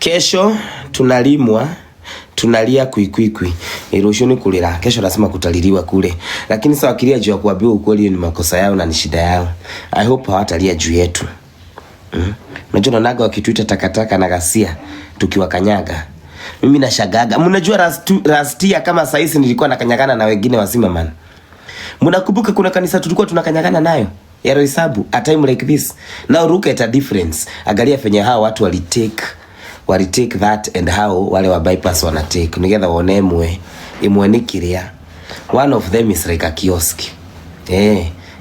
Kesho tunalimwa, tunalia kwikwikwi. Rũciũ nĩ kũrĩra. Kesho lazima kutaliliwa kule. Lakini sasa wakilia juu ya kuambiwa ukweli ni makosa yao na ni shida yao. I hope hawatalia juu yetu. Unajua naonaga wakituita takataka na ghasia tukiwakanyaga. Mimi nashagaga. Mnajua rastia kama saisi nilikuwa nakanyagana na wengine wazima man. Mnakumbuka kuna kanisa tulikuwa tunakanyagana nayo ya Roysambu a time like this. Now look at a difference. Angalia venye hao watu wali take that and how wale wa bypass wana take. Nigetha wone imwe imwe ni kiria. One of them is like a kiosk.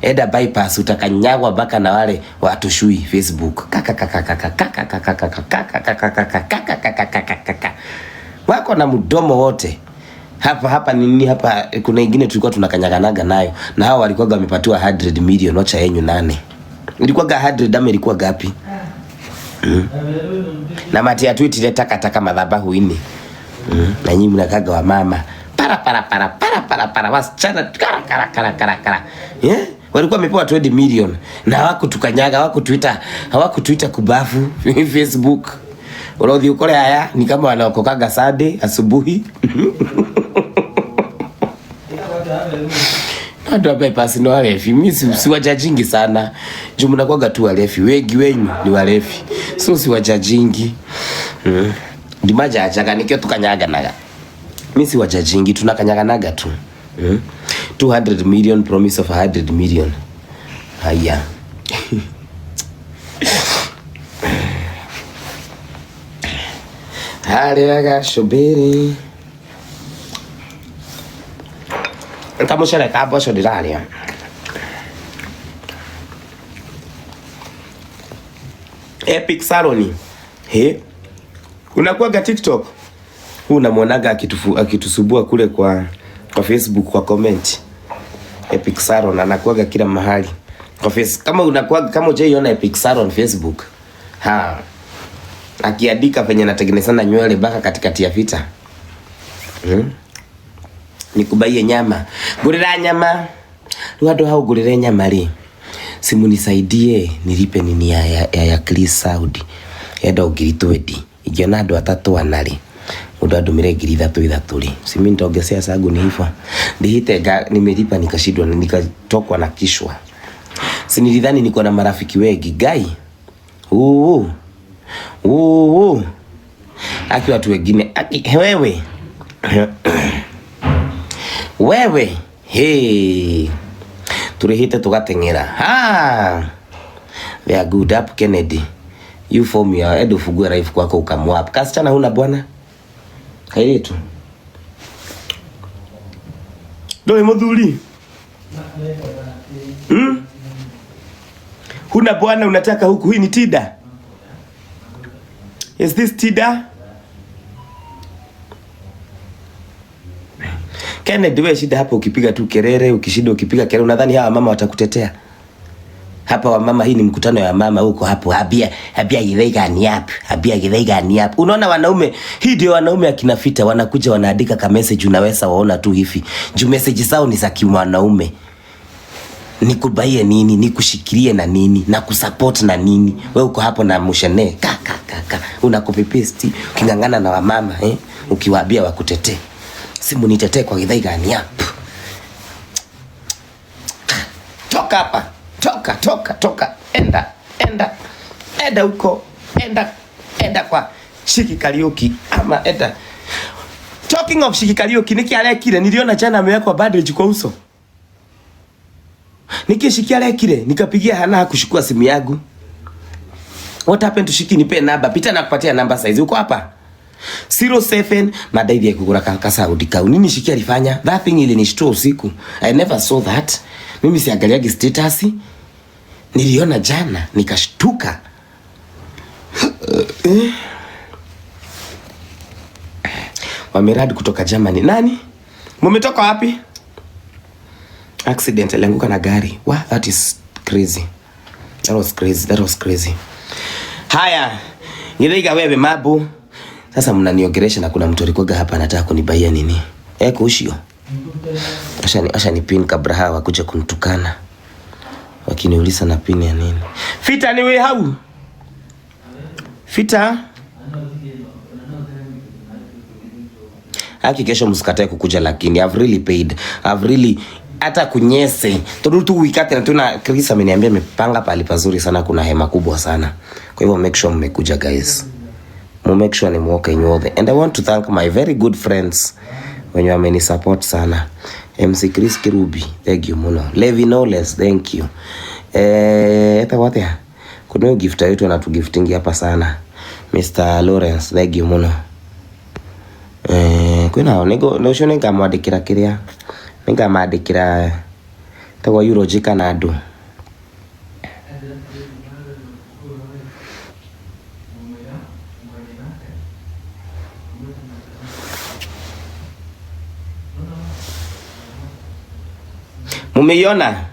Enda bypass utakanyagwa mpaka na wale watu shui Facebook. Kaka kaka kaka kaka kaka kaka kaka kaka kaka kaka kaka kaka kaka. Wako na mdomo wote. Hapa hapa nini hapa kuna ingine tulikuwa tunakanyaganaga nayo na hao walikuwa wamepatiwa 100 million wacha yenyu nane. Ilikuwa ga 100 ama ilikuwa gapi? Na mati atwitire takataka madhabahu-ini. Na nyinyi mnakaga wa mama para para para para para para wasichana kara kara kara kara kara. Yeah? Walikuwa wamepewa 20 million na hawakutukanyaga, hawakutuita kubafu Facebook. Urothi ukore haya ni kama wanaokokaga Sunday asubuhi. Andũ a bypass ni walevi. Mimi siwajajingi sana. Juu mnakuwaga tu walevi. Wengi wenyu ni walevi. So siwajajingi. Ndimajajaga nikio tukanyaganaga. Mimi siwajajingi, tunakanyaganaga tu. 200 million promise of 100 million. Haya. Harĩa gacũmbĩrĩ. Kamũcere ka mboco ndĩrarĩa. Epic Salon. He. Unakuwaga TikTok? Huu unamwonaga akitusubua kule kwa Facebook kwa comment. Epic Salon anakuwaga kila mahali. Kwa face, kama unakuwaga, kama hujaiona Epic Salon Facebook. Ha. Akiandika venye anatengenezana nywele mpaka katikati ya vita. Nikubaie nyama. Ngurira nyama. Rĩu andũ hau ngũrĩre nyama rĩ. Simu nisaidie nilipe nini ya Chris Saudi. Enda ngiri 20. Ingĩona andũ atatũ ana rĩ. Mũndũ andũmĩre ngiri ithatũ ithatũ rĩ. Si mimi nitaongezea zangu ni hivyo. Ndihite nimelipa nikashindwa na nikatokwa na kishwa. Si nilidhani niko na marafiki wengi. Guy. Uu. Uu. Aki watu wengine. Aki wewe. Wewe. Hey. Turihite tugateng'era. Ha. They are good up Kennedy. You form your head ufungue life kwako ukamwap. Kasichana huna bwana? Kairitu. Ndũrĩ mũthuri? Huna bwana unataka huku. Hii ni Tida. Is this Tida? Kennedy, wewe shida hapo ukipiga tu kelele, ukishinda ukipiga kelele unadhani hawa mama watakutetea? Hapa wamama, hii ni mkutano ya mama huko hapo. Abia, abia githaiga ni yapi? Abia githaiga ni yapi? Unaona wanaume, hii ndio wanaume akina Fita wanakuja wanaandika ka message, unaweza waona tu hivi. Juu message zao ni za kiwanaume. Nikubaie nini, nikushikilie na nini, na kusupport na nini. Wewe uko hapo na mushene ka ka ka ka. Una copy paste ukingangana na wamama ukiwaambia wakutetee. Simu nitetee kwa githaiga ni yapi? Toka hapa. Toka, toka, toka. Enda, enda. Enda huko. Enda, enda kwa Shiki Kariuki ama enda. Talking of Shiki Kariuki, niki arekire niliona jana amewekwa bandage kwa uso. Niki Shiki arekire nikapigia Hana hakushukua simu yangu. What happened to Shiki? Nipe namba. Pita na kupatia namba size. Uko hapa? 07 madai ya kugura ka Saudi kau. Nini Shiki alifanya? That thing ilinishtua usiku. I never saw that. Mimi siangaliagi status. Niliona jana nikashtuka. Wameradi kutoka Germany. Nani? Mumetoka wapi? Accident, alianguka na gari. Wow, that is crazy. That was crazy. That was crazy. Haya, Githaiga wewe mabu. Sasa mnaniongelesha na kuna mtu alikuwa hapa anataka kunibaia nini? Kushio. Acha ni pin kabla hawa kuja kunitukana. Wakiniuliza na pin ya nini? Fita ni we hau? Fita? Haki kesho msikatae kukuja, lakini I've really paid. I've really hata kunyese tondu tu wikate na tuna Chris ameniambia amepanga pahali pazuri sana, kuna hema kubwa sana. Kwa hivyo make sure mmekuja guys, mu make sure ni mwoke nyuothe. And I want to thank my very good friends wenye wamenisupport sana. MC Chris Kirubi, thank you muno. Levi Knowles, thank you. Eta watia kuna huyo gifter wetu anatugiftingi hapa sana, Mr Lawrence, thank you muno. Kwina nego ucio ningamwandikira kiria ningamandikira tagwo eulogy kana andu. Mumeiona?